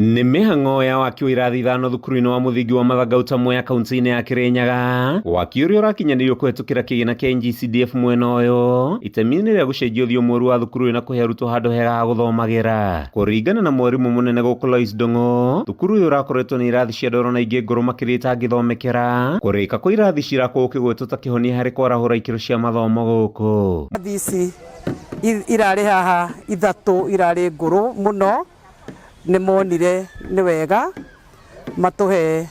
Nĩ mĩhang'o ya waki wa irathi ithano thukuru-inĩ wa mũthingi wa Mathangauta Mwea kaunti-inĩ ya Kirinyaga. Waki ũrĩa ũrakinyanĩrio kũhetũkĩra kĩgĩna kĩa NGCDF mwena ũyũ itemi-inĩ rĩa gũcenjia ũthiũ mwerũ wa thukuru ũyũ na kũhe arutwo handũ hega ha gũthomagĩra. Kũringana na mwarimũ mũnene gũkũ Lois Ndung'u, thukuru ũyũ ũrakoretwo na irathi cia ndoro na ingĩ ngũrũ makĩria itangĩthomekera. Kũrĩka kwa irathi cirakwo gũkĩgwetwo ta kĩhonia harĩ kwarahũra ikĩro cia mathomo gũkũ. Irathi ici irarĩ haha ithatũ irarĩ ngũrũ mũno. Nĩ monire nĩ wega matũhe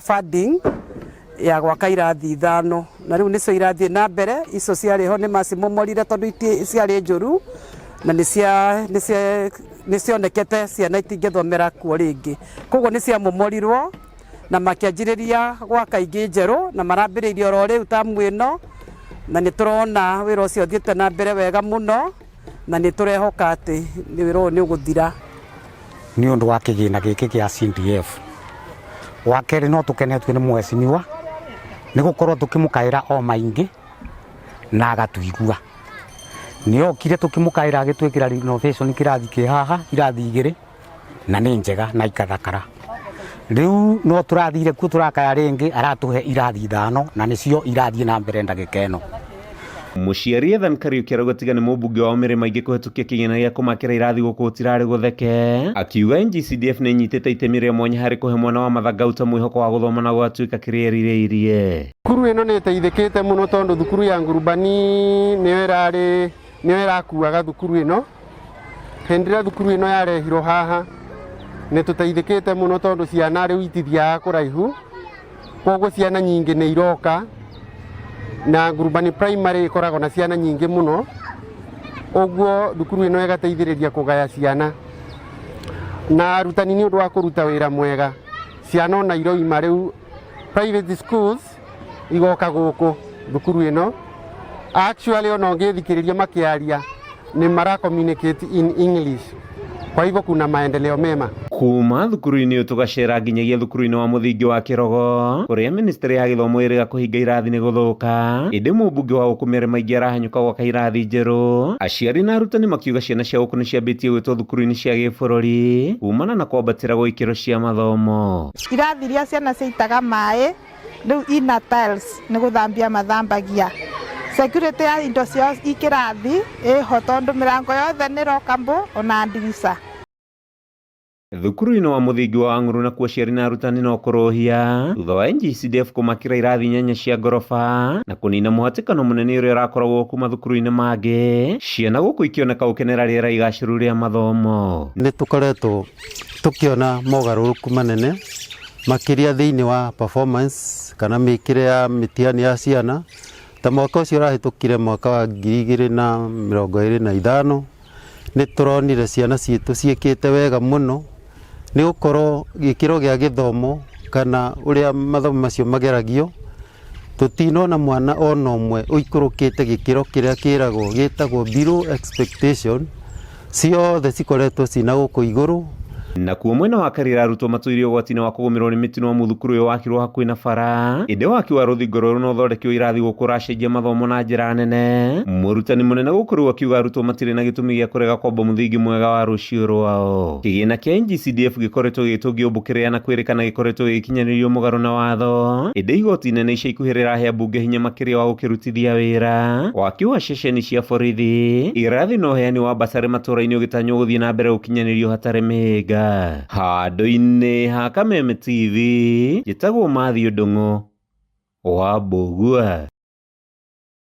funding ya gwaka irathi ithano, na rĩu nĩcio irathiĩ na mbere. Icio ciarĩ ho nĩ macimomorire tondũ ciarĩ njũru na nĩ cionekete ciana itingĩthomera kuo rĩngĩ. Koguo nĩ ciamomorirwo na makĩanjĩrĩria gwaka ingĩ njerũ na marambĩrĩirie oro rĩu tamu ĩno, na nĩ tũrona wĩra ũcio ũthiĩte na mbere wega mũno. Na nĩ tũrehoka atĩ wĩra ũyũ nĩ ũgũthira. Nĩ ũndũ wa kĩgĩna gĩkĩ gĩa CDF. Wa kerĩ no tũkenetio nĩ mheshimiwa nĩ gũkorwo tũkĩmũkaĩra o maingĩ na agatuigua. Nĩ okire tũkĩmũkaĩra agĩtwĩkĩra renovation kĩrathi kĩ haha, irathi igĩrĩ na nĩ njega na ikathakara. Rĩu no tũrathire kuo tũrakaya rĩngĩ aratũhe irathi ithano na nĩcio irathiĩ na mbere ndagĩka ĩno. Mũciari Ethan Kariuki arauga tiga nĩ mũmbunge wao Mary Maingĩ kũhetũkia kĩgĩna gĩa kũmakĩra irathi gũkũ gũtirarĩ gũtheke. Akiuga NGCDF nĩ ĩnyitĩte itemi rĩa mwanya harĩ kũhe mwana wa Mathangauta mwĩhoko wa gũthoma na gũgatuĩka kĩrĩa erirĩirie. Thukuru ĩno nĩ ĩteithĩkĩte mũno tondũ thukuru ya Ngurubani nĩyo ĩrarĩ nĩyo ĩrakuaga thukuru ĩno. Hĩndĩ ĩrĩa thukuru ĩno yarehirwo haha nĩ tũteithĩkĩte mũno tondũ ciana rĩu itithiaga kũraihu, koguo ciana nyingĩ nĩ iroka na Ngurubani Primary ĩkoragwo na ciana nyingĩ mũno, ũguo thukuru ĩno ĩgateithĩrĩria kũgaya ciana. Na arutani nĩ ũndũ wa kũruta wĩra mwega, ciana ona iroima rĩu private schools igoka gũkũ thukuru ĩno. Actually ona ũngĩthikĩrĩria makĩaria nĩ mara communicate in English, kwa hivyo kuna maendeleo mema. Kuma thukuru-inĩ ũyũ tũgacera nginyagia thukuru-inĩ wa mũthingi wa Kĩrogo kũrĩa ministry ya gĩthomo ĩrĩga kũhinga irathi nĩ gũthũka ĩndĩ mũmbunge wa gũkũ Mary Maingĩ arahanyũka gwaka irathi njerũ. Aciari na arutani makiuga ciana cia gũkũ nĩ ciambĩtie gwĩtwo thukuru-inĩ cia gĩbũrũri kumana na kwambatĩra gwa ikĩro cia mathomo. Irathi iria ciana ciaitaga maĩ rĩu ina tiles nĩ gũthambia mathambagia. Security ya indo ciao i kĩrathi ĩho tondũ mĩrango yothe nĩ lockable ona ndirica. Thukuru-inĩ wa mũthingi wa Wang'ũrũ nakuo aciari na arutani no kũrũhia thutha wa NGCDF kũmakĩra irathi inyanya cia ngoroba na kũnina mũhatĩkano mũnene ũrĩa ũrakoragwo kuma thukuru-inĩ mangĩ, ciana gũkũ ikĩoneka gũkenera rĩera igacĩru rĩa mathomo. Nĩ tũkoretwo tũkĩona mogarũrũku manene makĩria thĩinĩ wa performance kana mĩkĩre ya mĩtihani ya ciana. Ta mwaka ũcio ũrahĩtũkire mwaka wa 2025 nĩ tũronire ciana citũ ciĩkĩte wega mũno nĩ gũkorwo gĩkĩro gĩa gĩthomo kana ũrĩa mathomo macio mageragio, tũtinona mwana ona ũmwe ũikũrũkĩte gĩkĩro kĩrĩa kĩragwo gĩtagwo below expectation, ciothe cikoretwo ciĩna gũkũ igũrũ. Nakuo mwena wa Karira arutwo matũire ũgwati-inĩ wa kũgũmĩrwo nĩ mĩtino amu thukuru ũyũ wakirwo hakuhĩ na bara. Ĩndĩ waki wa rũthingo rwerũ na ũthondeki wa irathi gũkũ ũracenjia mathomo na njĩra nene. Mũrutani mũnene gũkũ rĩu akiuga arutwo matirĩ na gĩtũmi gĩa kũrega kwamba mũthingi mwega wa rũciũ rwao. Kĩgĩna kĩa NGCDF gĩkoretwo gĩgĩtũngio mbũkĩrĩra na kwĩrĩkana gĩkoretwo gĩgĩkinyanĩrio mũgarũ na watho. Ĩndĩ igoti inene ica ikuhĩ rĩrahe ambunge hinya makĩria wa gũkĩrutithia wĩra. Waki wa ceceni cia borithi, irathi na ũheani wa mbacarĩ matũra-inĩ ũgĩtanywo gũthiĩ na mbere gũkinyanĩrio hatarĩ mĩhĩnga. Handũ-inĩ ha Kameme TV, njĩtagwo Matthew Ndung'u wa Mbũgua.